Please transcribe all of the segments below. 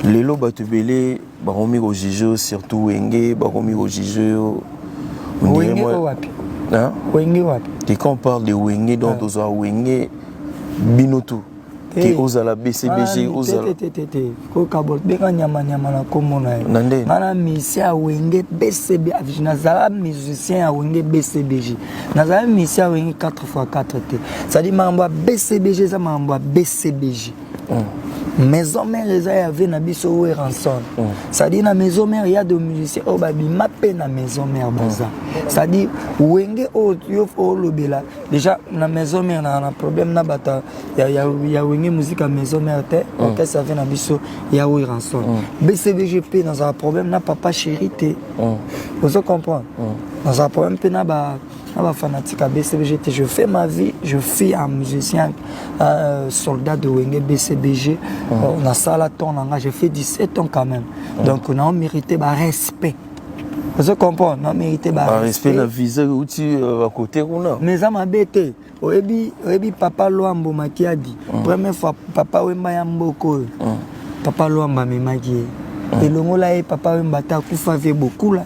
Lelo bato ebele bakomi kojuge yo, surtout Wenge bakomi kojuge yo. Wenge oyo wapi? Hein? Wenge wapi? Et quand on parle de Wenge, donc tozwa Wenge bino tout ke ozala BCBG, ozala te te te, kokabola benga nyama nyama na nkombo na ye. Na nde? Nga na musicien ya Wenge BCB, nazala musicien ya Wenge BCBG, nazala musicien ya Wenge 4 x 4 te. C'est-à-dire makambo ya BCBG eza makambo ya BCBG. Maison mère eza ya ve na biso Werrason. C'est-à-dire na maison mère ya de musicien oyo babima mpe na maison mère baza. C'est-à-dire Wenge oyo yo olobela déjà na maison mère na problème na bato ya Wenge Musique ya maison mère te, orchestre ave na biso ya Werrason. BCBG mpe nazala problème na papa chéri te. Ozo comprendre? Nazala problème mpe na ba na bafanatique ya BCBG te. Je fais ma vie, je suis un musicien, soldat de Wenge BCBG. Nasala temps na nga, j'ai fait 17 ans quand même. Donc nao mérité barespect. Ozo comprendre? Nao mérité. Barespect na visa euti bakote kuna. Mais eza mabe te. Oyebi papa Lwambo Makiadi, première fois papa Wemba ya mboka oyo, papa Lwambo amemaki ye, elongola ye papa Wemba te, akufa vie bokula.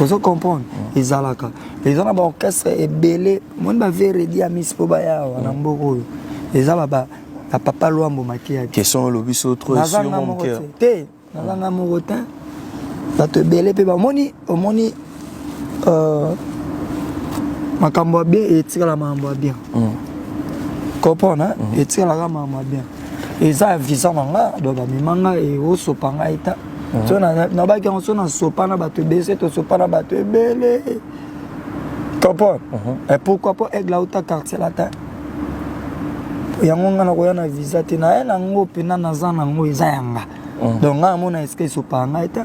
Ozo comprendre? Ezalaka, eza na baorchestre ebele. Moni bave Reddy Amisi mpo baya awa na mboka oyo, eza bapapa Lwambo Makiadi. Question olobi so trop. Nazanga moko te, nazanga moko te. Bato ebele mpe bamoni. Omoni, makambo ya bien etikala makambo ya bien. Comprendre? Etikalaka makambo ya bien. Eza ya visa na nga, donc bamema nga, eosopa ngai ta. So nabaki yango, so nasopa na bato ebele, se tosopa na bato ebele. Comprendre? Et pourquoi? Po Aigle auta Quartier Latin. Yango nga nakoya na visa te, naye nango mpena, naza nango, eza yanga. Donc nga namona esika esopaka ngai te,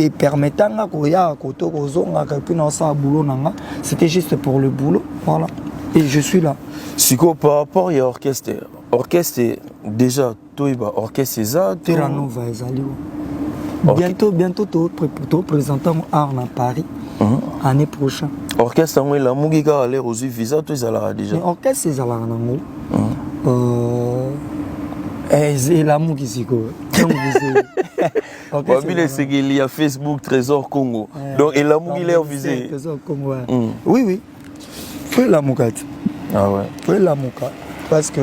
epermettre nga koya koto kozongaka mpe naosala boulot na nga. C'était juste pour le boulot, voilà, et je suis là. Sikoyo par rapport ya orchestre, déjà toyeba orchestre eza. Terra Nova ezali bientôt, bientôt toprésente yango art na Paris année prochaine. Orchestre yango elamuki kaka lere ozwi visa to ezalaka déjà? Orchestre ezalaka nango, elamuki sikoyo. Wabila esengeli ya Facebook Trésor Congo, donc elamuki lere visa? Trésor Congo, oui, faut elamuka ti. Ah ouais. Faut elamuka parce que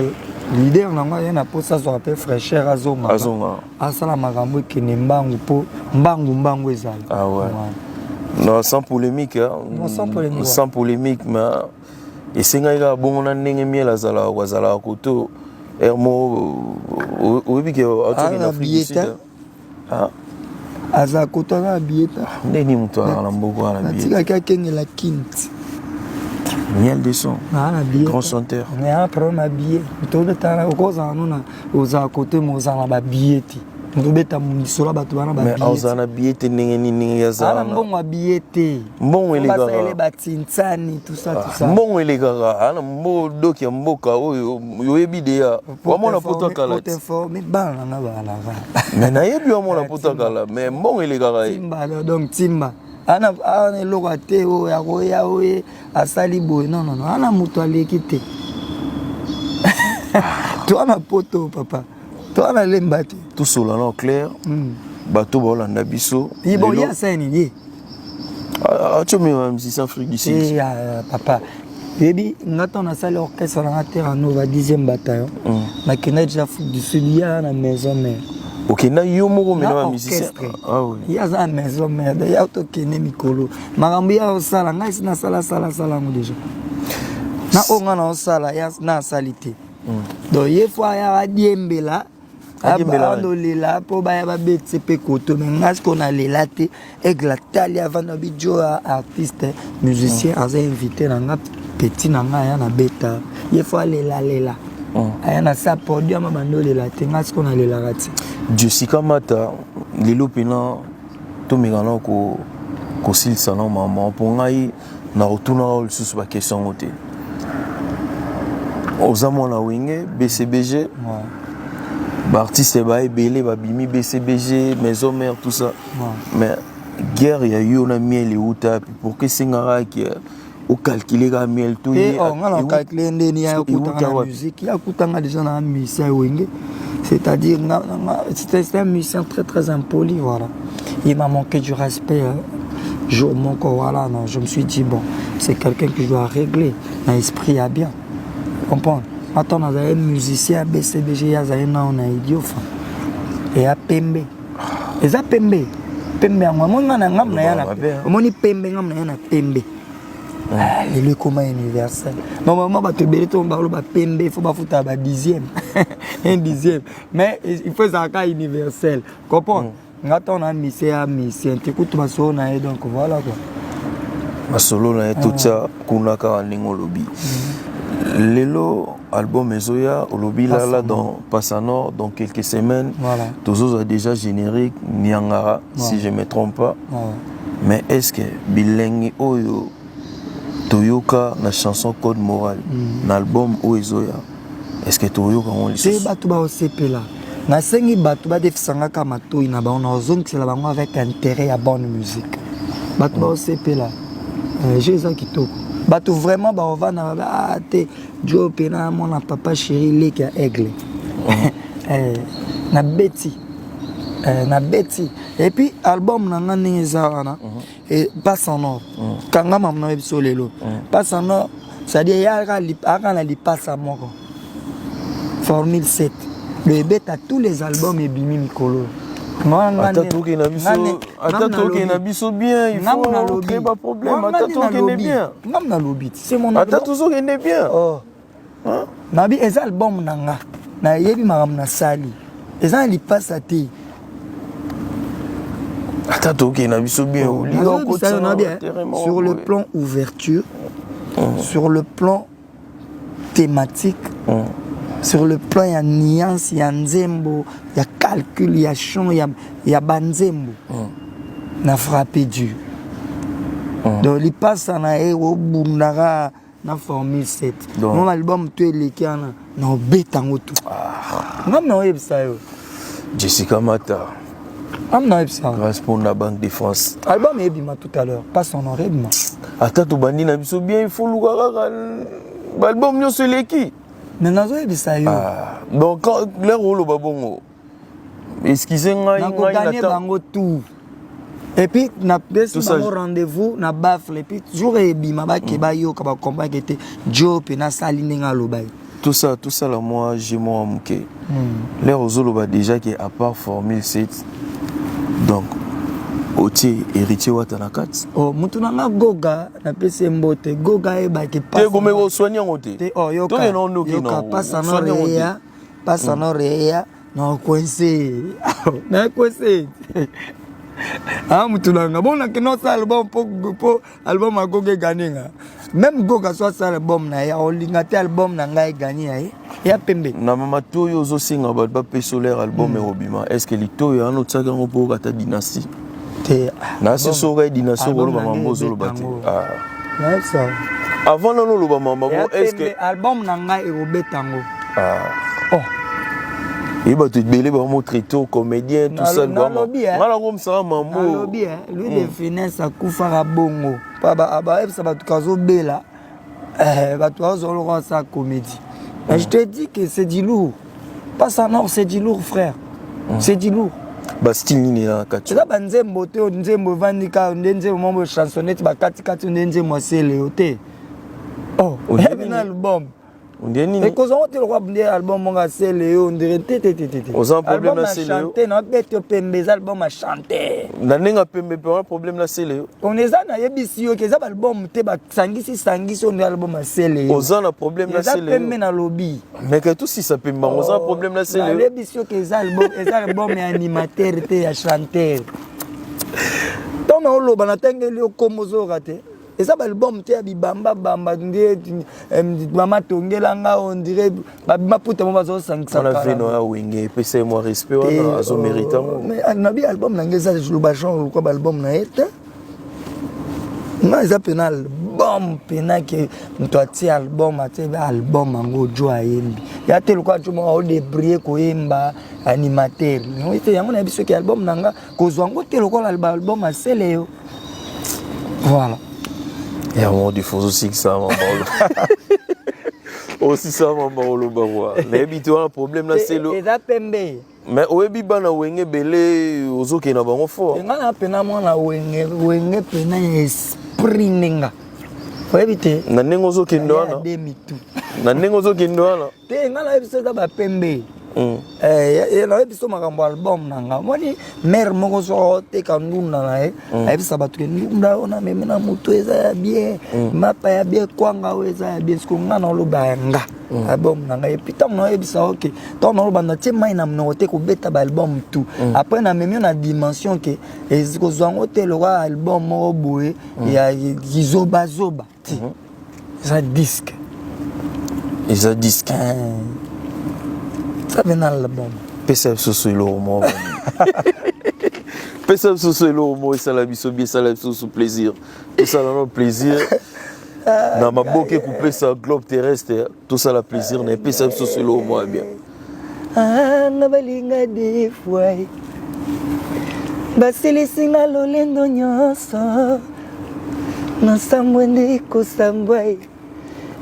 leader nango aye na mposa azwaka mpe fraîcheur, azonga, azonga, asala makambo ekende mbangu, mpo mbangu mbangu ezala. Ah ouais. Non, sans polémique, hein. Non, sans polémique. Sans polémique, mais esengaki kaka bongo na ndenge Miel azalaka, azalaka koto ermo oyebi ke aotikende Afrique du Sud. Aza koto, aza na billet ta. Ndeni moto azalaka na mboka wana? Natikaki akengela kinti. Miel de son. Na billet. Grand chanteur. Mais un problème ya billet, tobetana, okozala no na ozala kote mo ozala na babillet te, tobeta lisolo bato bana. Mais ozala na billet te ndenge nini? Ndenge azala na mbongo ya billet te. Mbongo elekaka batintsani, tout ça, tout ça. Mbongo elekaka ana mbodoki ya mboka oyo oyebi deya wamona poto akala. Informe bana nanga balaka. Mais nayebi wamona poto akala, mais mbongo elekaka ye. Timba, donc timba ana ana eloko te oyo akoya oyo asali boye. Non, non, non, ana moto aleki te. Toa na poto, papa, toa na lemba te. Tosola na clair, bato baolanda biso. Bon, ye asali nini ye? Atiomema musicien Afrique du Sud. Papa, oyebi nga ntango nasali orchestre nanga Terra Nova 10e bataillon, nakenda déjà Afrique du Sud, ya na maison mère. Okenda yo moko mena bamusicien? Ye aza na maison mère, ya tokende mikolo makambo ya osala, ngai si nasalasalasala yango déjà na oyo ngai naosala na asali te. Donc ye fo aya adiembela, andolela mpo baya babetise mpe koto. Me ngai sikoyo nalela te. Aigle atali avanda bijo ya artiste musicien, aza invité na nga, petit na nga, aya na beta. Ye fo alelalela, aya na sa podium abandi olela te. Ngai sikoyo nalelaka te. Jessica Mata, lelo mpena tomeka na kosilisa na mama mpo ngai na kotunaka lisusu baquestion yango te. Oza mwana Wenge BCBG, baartiste ba ebele babimi BCBG, maison mère, tout ça, mais guerre ya yo na Miel euta pourquoi? Esengaka ke ocalcule kaka Miel to? Nga na calcule ndeni ya akutanga na musique, ya akutanga déjà na musicien ya Wenge. C'est-à-dire, c'est un musicien très très impoli, voilà. Il m'a manqué du respect. Jour moko, voilà, non, je me suis dit, bon, c'est quelqu'un que je dois régler. Un esprit à bien. Comprendre? Attends, on a un musicien BCBG, il y a un idiofa. Et à Pembe. Eza pembe. Pembe yango omoni nga na ngambo na ya na omoni pembe ngambo na ya na pembe. Lelo ekoma universel. Normalement bato ebele to baloba pembe, il faut bafuta ba dixième, un dixième, mais il faut ezalaka universel, comprendre? Nga ntango na mise ya musicien te, kutu masolo na ye, donc voilà quoi. Masolo na ye totia kuna kaka ndenge olobi. Lelo album ezoya, olobi lala dans Passanor dans quelques semaines. Voilà. Tozozwa déjà générique Niangara, si je me trompe pas. Mais est ce que bilengi oyo toyoka na chanson Code Moral na album oyo ezoya, est ce que toyoka yango Te. lisusu? Bato baosepela. Nasengi bato badefisanga kaka matoi na bango, nazongisela bango avec intérêt ya bonne musique. Bato baosepela, jeu eza kitoko. Bato vraiment baovanda, ah te, jo mpena mwana papa chéri, leki ya aigle. Nabeti, nabeti. Et puis album na nga ndenge eza wana, Passe en Or, kanga mama na biso lelo, Passe en Or, c'est-à-dire eyaka na lipasa moko, formule 7, do ebeta tous les albums ebimi mikolo. Ata tokende na biso, ata tokende na biso bien, il faut créer ba problème. Ata tokende bien. Ngam nalobi, c'est mon Ata tozokende bien. Oh. Nabi eza album na nga, nayebi makambo nasali, eza na lipasa te. Ata tokende na biso bien. Sur le plan ouverture, sur le plan thématique, sur le plan ya nuance ya nzembo, ya calcul ya chant, ya banzembo, na frappe dur. Donc lipasa na ye obundaka na formule 7. Mo album to eleki wana na obeta yango tu. Ngam na oyebisa yo. Jessica Mata. Ngam na oyebisa. Grâce pour la Banque de France. Album ebima tout à l'heure, pas son ebima. Ata tobandi na biso bien, il faut luka kaka baalbum nyonso eleki. Me nazoyebisa yo. Donc l'heure oloba bongo, excuse ngai. Nakoganye bango tout et puis napesi bango rendez-vous na baffle et puis jour ebima, bake bayoka, bakomprendre te jo mpe nasali ndenge aloba ye. Tout ça, tout ça là, moi j'ai moi moke. L'heure ozoloba déjà que à part formule 7, donc otie Héritier Wata na kati. Oh, mutu na nga Goga, napesi ye mbote. Goga ayebaki. Te, komeka oswani yango te. Te, oh, yoka, yoka, pasa noreya, pasa noreya na coince, na coince. Ah, mutu na nga bon, nakende osala album po album ya Goga eganye nga. Même Goga so asala album na ye, aolinga te album na ngai eganye ya ye ya pembe. Na mama oyo ozosenga bato bapesa l'air album ekobima, est ce que litoyo wana otiaki yango mpo okata dynastie? Te. Nasi soki dynastie, okoloba mambo ozoloba te. Nayebisa. Avant nano oloba mambo, est ce que Album na ngai ekobeta yango. Oh, ye bato ebele bamotraite comédien, tout ça. Nalobi. Nga nakomisaka mambo. Nalobi, lui de finesse akufaka bongo, bayebisa bato kazobela, bato bazoloka sa comédie. Mais je te dis que c'est du lourd. Passe en Or, c'est du lourd, frère, c'est du lourd. Bastyle nini eza na kati? Eza banzembo te. Nzembo evandi kaka nde nzembo moko chansonnette, bakatikati nde nzembo asele te. Oh, ebi na album. Ondie nini? Ekozango te lokwa nde album moko asele yo ondire te, te, te, te, te. Oza problème na Sele yo? Chante na bete pembe, eza album ya chante. Na ndenge pembe mpe wana problème na Sele yo? On eza, nayebisi yo ke eza baalbum te, basangisi sangisi oyo nde album ya Sele yo. Oza na problème na Eza Sele yo? Pembe nalobi. Mais ke tosisa pembe bango, oza na problème na Sele yo? Nayebisi yo ke eza album, eza album ya animateur te, ya chanteur. Ntango naoloba, natangeli yo kombo, ozoyoka te. Eza baalbum te ya bibambabamba nde mama tongelanga, ondire maputa mo bazosangisa. Wana veno ya Wenge, epesa ye mwa respect wana, azomérite yango. Nabi album na ngai eza loba genre lokwa baalbum na ye te. Nga eza mpena album mpena ke moto atie album, atie album yango, jo ayembi ya te lokwa jo moko aodébrie koyemba animateur te. Yango nayebi soki album na nga kozwa yango te lokola album asele yo, voilà. Yango difozo osikisa mabolo. Osisa mama oloba kwa nayebi te wana problème na selo. Eza pembe. Mais oyebi bana Wenge ebele, ozokende na bango fort. Nga na pena mwana Wenge, Wenge pena ya esprit ndenga. Oyebi te? Na ndenge ozokende wana. Na ndenge ozokende wana. Te, nga nayebi so eza bapembe. Eh, nayebi so makambo album na nga. Omoni mare moko so oteka ndunda na ye, ayebisa bato ke ndunda oyo namemi na moto eza ya bien, mapa ya bien, kwanga oyo eza ya bien. Siko nga naoloba ya nga album na ngai. Et puis ntango naoyebisa oke, ntango naoloba natie mai na monoko te kobeta baalbum tout. Après namemi yo na dimension ke kozwa yango te lokola album moko boye ya kizobazoba te. Eza disque. Eza disque. Eza mpe na album. Pesa biso eloko moko, pesa biso eloko moko esala biso bien, esala biso plaisir, tosala no plaisir na maboke kopesa globe terrestre, tosala plaisir na epesa biso eloko moko ya bien. Nga balinga des fois basilisi nga lolendo nyonso, nasambwe nde kosambwa.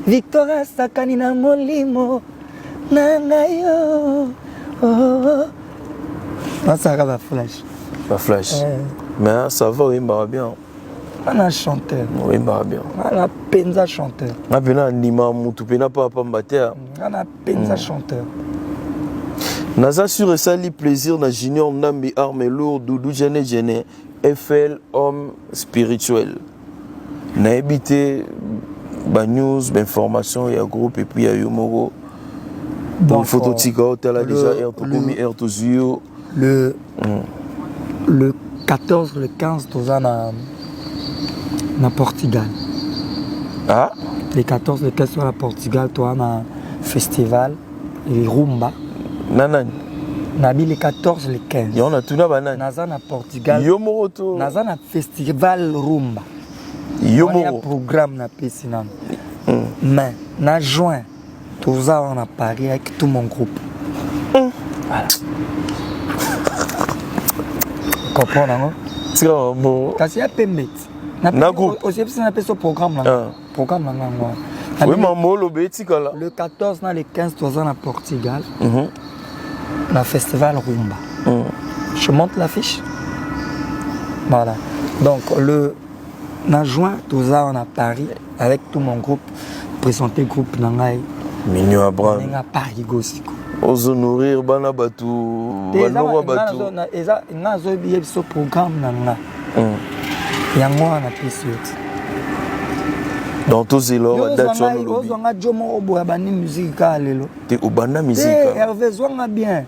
Victor asakani na molimo na ngai yo. Oh. Nasalaka baflash. Baflash. Mais ça va, oyembaka bien. Nga na chanteur. Oyembaka bien. Nga na mpenza chanteur. Nga mpena ndima mutu mpena pa pamba te. Nga na mpenza chanteur. Naza sur esali plaisir na Junior Ndambi, arme lourde, Doudou Jene Jene FL, homme spirituel. Nayebi te banews, bainformation ya groupe et puis ya yo moko. Donc faut totika otala déjà heure tokomi, heure tozwi yo. Le 14, le 15 toza na Portugal. Ah. Le 14, le 15 toza na Portugal, toza na festival rumba. Na nani? Nabi le 14, le 15. Yango natuna banani. Naza na Portugal. Yo moko to? Naza na festival rumba. Yo Wana ya moko? Programme napesi nano. Mais na juin toza wana na Paris avec tout mon groupe. Voilà, comprendre yango. Tika bo. Kasi ya pembe ti. Na groupe? Osebisi napesi programme na Ah. programme na nga yango wana. Oui, mambo oloba etikala. Le 14 na le 15 toza na Portugal na festival rumba. Je monte l'affiche, voilà. Donc le na juin toza wana Paris avec tout mon groupe, présenter groupe na ngai. Mignon Abraham. Ndenge Paris gosiko. Ozonourrir bana bato, balongwa bato. Eza nga azoyebi biso programme na nga. Yango wana napesi yo ti. Donc tozela badate wana olobi. Ozwanga jo moko boye abandi musique kaka lelo. Te, obanda te. Musique. Herve, zwanga bien,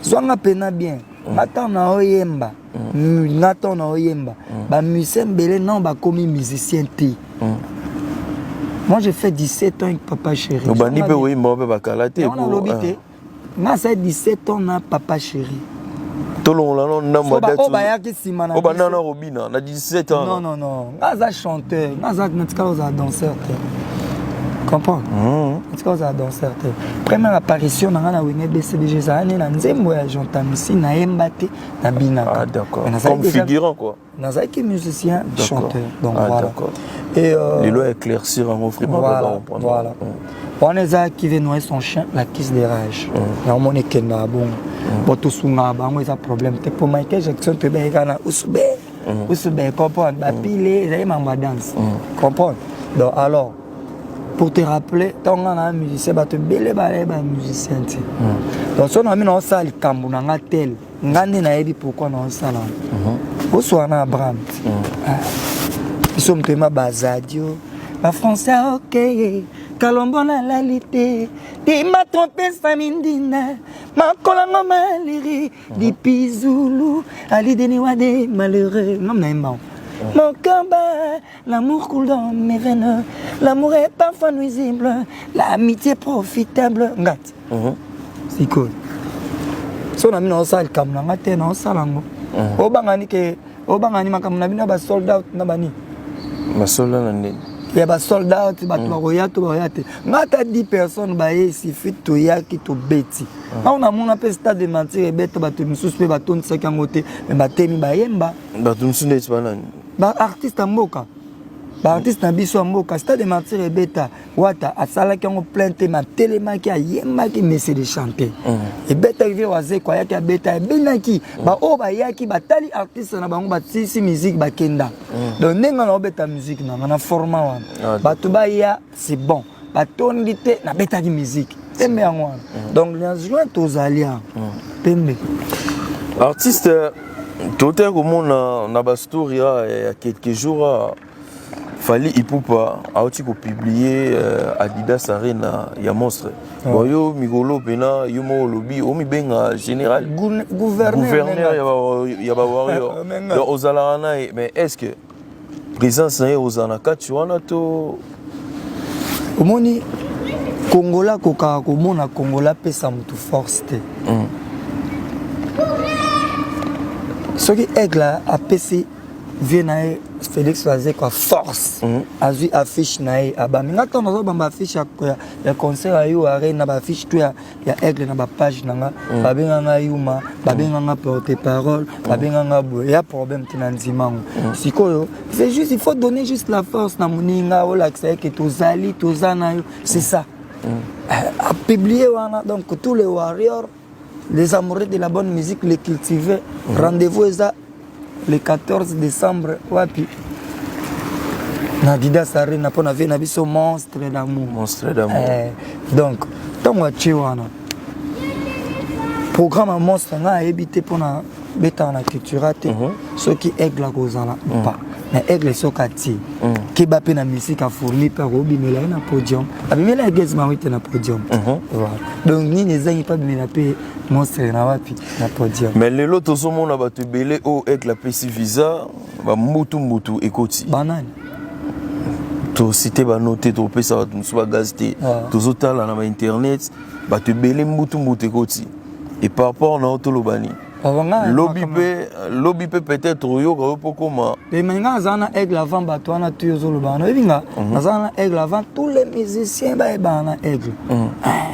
zwanga pena bien. Nga ntango na oyemba, nga ntango na oyemba, bamusicien ebele non bakomi musicien te. Moi j'ai fait 17 ans avec Papa Chéri. Obandi mpe oyemba mpe bakala te. Yango nalobi te, nga asali 17 ans na Papa Chéri. Tolongola no ndambo ya date. Oyo bayaki nsima na Obanda biso. na robina na 17 ans. Non, non, non, nga aza chanteur, nga aza natikala kozala danseur te, comprendre? Natikala kozala danseur te. Première apparition na nga na Wenge BCBG ezala nde na nzembo ya Jean Tamisi, nayemba te, nabinaka. Ah d'accord. Mais nazalaki Comme déjà- figurant quoi. Nazalaki musicien chanteur, donc Ah, voilà. d'accord. Et lelo éclaircir yango vraiment. Voilà, comprendre. voilà. Wana eza qui veut noyer son chien l'accuse de rage. Yango moni ekendaka bongo. Bo tosungaka bango, eza problème te. Po Michael Jackson toyebaki kaka na usube usube, comprendre? Bapile ezali mambo ya danse, comprendre? Donc alors pour te rappeler, ntango nga na musicien, bato ebele baye bamusicien te. Donc so na mi naosala likambo na nga tel, nga nde nayebi pourquoi naosala yango. Oswana na Abraham te. Ah. Biso moto oyema bazadio bafrançais, ok, kalombo nalali te, dima trompesa mindinda makolango maliri depuis Zulu alideni wade malheureux ngam nayemba mon cœur bat, l'amour coule dans mes veines, l'amour est parfois nuisible, l'amitié profitable. Ngati sikoyo so na mi naosala likambo na nga te, naosala yango. Obangani ke obangani makambo na bino ya basold out na bani. Basoldat na ndeni? Ya basold out, bato bakoya to bakoya te, nga ata 10 personnes baye, suffit. Toyaki, tobeti. Ntango namona mpe stade de Martyr ebeta, bato misusu mpe batondisaki yango te, me batemi bayemba. Bato mosusu neti banani? Baartiste ya mboka. Baartiste na biso ya mboka, Stade de Martyr ebeta, Wata asalaki yango plein te, atelemaki, ayembaki, mese de chanter. Ebetaki, vie Wazeko ayaki, abeta, ebinaki. Baoyo bayaki batali artiste na bango, batisi musique, bakenda. Donc ndenge na obeta musique nanga na format wana, bato baya, c'est bon. Batondi te, nabetaki musique pembe yango wana. Donc na juin tozali awa pembe. Artiste, totali komona na bastory ya quelques jours ah, Fally Ipupa auti kopublier Adidas Arena ya monstre. Bon, yo mikolo mpena yo moko olobi omibenga général gouverneur. Gouverneur ya bawarrior. Menga. Donc ozalaka na ye, mais est ce que présence na ye ozala na kati wana to? Omoni, Kongola akokaka komona Kongola apesa motu force te. Soki Aigle apesi vie na ye Félix Wazekwa force, azwi affiche na ye, abambi. Nga ntango nazobamba affiche ya concert ya yo Arena, na baaffiche to ya Aigle na bapage na nga, babenganga yuma, babenganga porte parole, babenganga boye, ya problème te, na ndima yango. Sikoyo c'est juste, il faut donner juste la force na moninga, olakisa ye ke tozali, toza na yo, c'est ça. Apublier wana, donc tous les warriors, les amoureux de la bonne musique, les cultivés, rendez-vous eza le 14 décembre. Wapi? Na Adidas Arena, mpo na vie na biso Monstre d'Amour. Monstre d'Amour. Donc ntango atie wana programme ya monstre, ngai ayebi te mpona betaka na cultura te soki Aigle akozala ou pas. Mais Aigle soki atie, keba mpe na musique afourni mpe akobimela ye na podium. Abimela Eglise Marie te na podium. Voilà. Donc nini ezangi mpe abimela mpe monstre na wapi? Na podium. Mais lelo tozomona bato ebele oyo Aigle apesi visa, bambutu mbutu ekoti. Banani? Tociter bano te, topesa bato mosusu bagaz te. Tozotala na bainternet, bato ebele, mbutu mbutu ekoti. Et par rapport na yo, toloba nini? Lobi mpe peut-être oyoka yo mpo koma. Mais nga naza na Aigle avant bato wana tu ozoloba wana. Oyebi, nga naza na Aigle avant tous les musiciens bayebana na Aigle.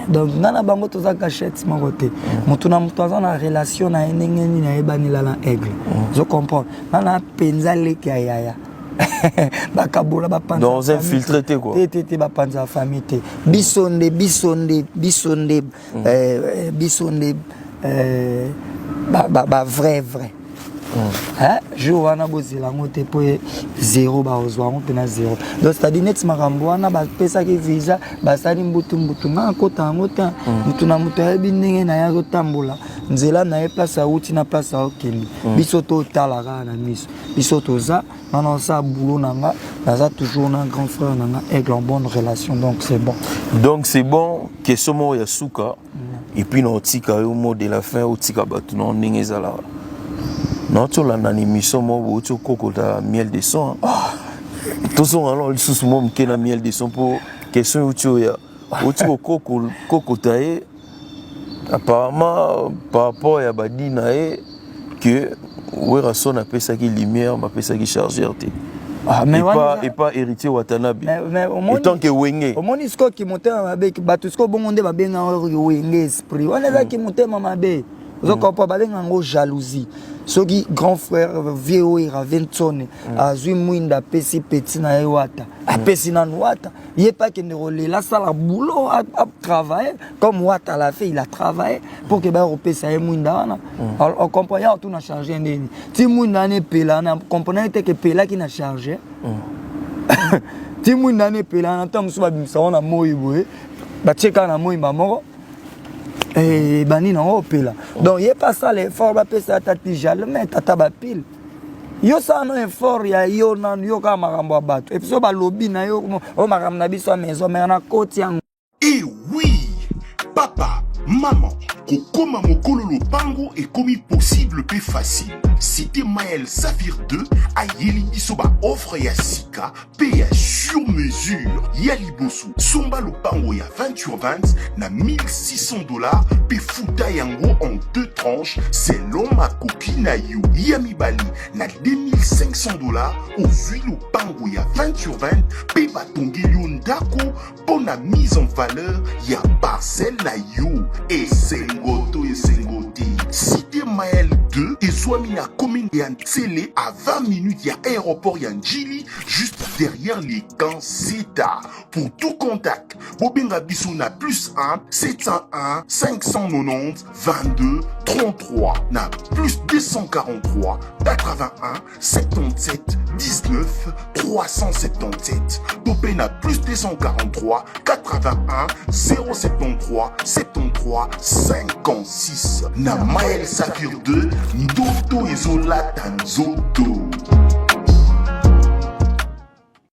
Donc nga na bango toza cachette moko te. Moto na moto aza na relation na ye ndenge nini ayebanela na Aigle. Ozo comprendre, nga na mpenza leki ya yaya, bakabola. Bapanza infiltré te quoi. Te, te, te, bapanza ya famille te. Biso nde, biso nde, biso nde, biso nde ba vrai vrai. Jour wana bozela yango te, mpo zéro bakozwa yango mpena zéro. Donc c'est-à-dire neti makambo wana bapesaki visa, basali mbutu mbutu, nga akota yango te. Motu na moto ayebi ndenge na ye azotambola nzela na ye, place awuti na place aokende. Biso totala kaka na miso. Biso toza nga naosala boulot na nga, naza toujours na grand frère na nga Aigle en bonne relation, donc c'est bon. Donc c'est bon. Question moko ya suka et puis na otika yo mot de la fin, otika bato na ndenge ezalaka. Nauti olanda na émission moko bouti okokota Miel de Son. Tozonga nao lisusu mwa moke na Miel de Son, mpo question euti oya outi kokokota ye apparemment par rapport ya badi na ye que Werrason apesaki lumière, bapesaki chargeur te. Ah, mais epa Héritier Watanabe étant que Wenge. Omoni sikoyo motema mabe, bato sikoyo bongo nde babenga Wenge esprit wana ezalaki motema mabe. Ozokompa, babenga yango jalousie. Soki grand frère vie oyo Ravenson azwi mwinda, apesi petit na ye Wata, apesi nanu Wata, ye mpe akende kolela, asala boulot, atravaille comme Wata l'a fait. Il a travaillé pour que baya kopesa ye mwinda wana. Ocomprend ya otuna charge ndeni ti mwinda wana epela na comprendre te ke epelaki na charge ti mwinda wana epela na ntango mosusu babimisa ngo na moi boye, batie kaka na moi moko ebandi nango opela. Donc ye mpe asala effort, bapesa ata ti jamais tata bapile. Yo sala no effort ya yo nanu, yo kaka makambo ya bato epuis oyo balobi na yo, oyo makambo na biso ya maison mais na koti yango. Eh oui, papa, maman, kokoma mokolo lopango ekomi possible mpe facile. Cité Mael Saphir 2 ayeli biso baoffre ya sika mpe ya sur mesure. Ya liboso, somba lopango ya 20 sur 20 na 1600 $ mpe futa yango en deux tranches selon makoki na yo. Ya mibale, na 2500 $, ozwi lopango ya 20 sur 20 mpe batongeli yo ndako mpo na mise en valeur ya parcelle na yo. Esengo to esengo te, Cité Mael 2. 2 ezwami na commune ya Nsele à 20 minutes ya aéroport ya Ndjili, juste derrière les camps CETA. Pour tout contact, bobenga biso na plus 1 701 590 22 33, na plus 243 81 77 19 377 to mpe na plus 243 81 073 73 56. Na Mael Saphir 2, ndoto ezolata nzoto.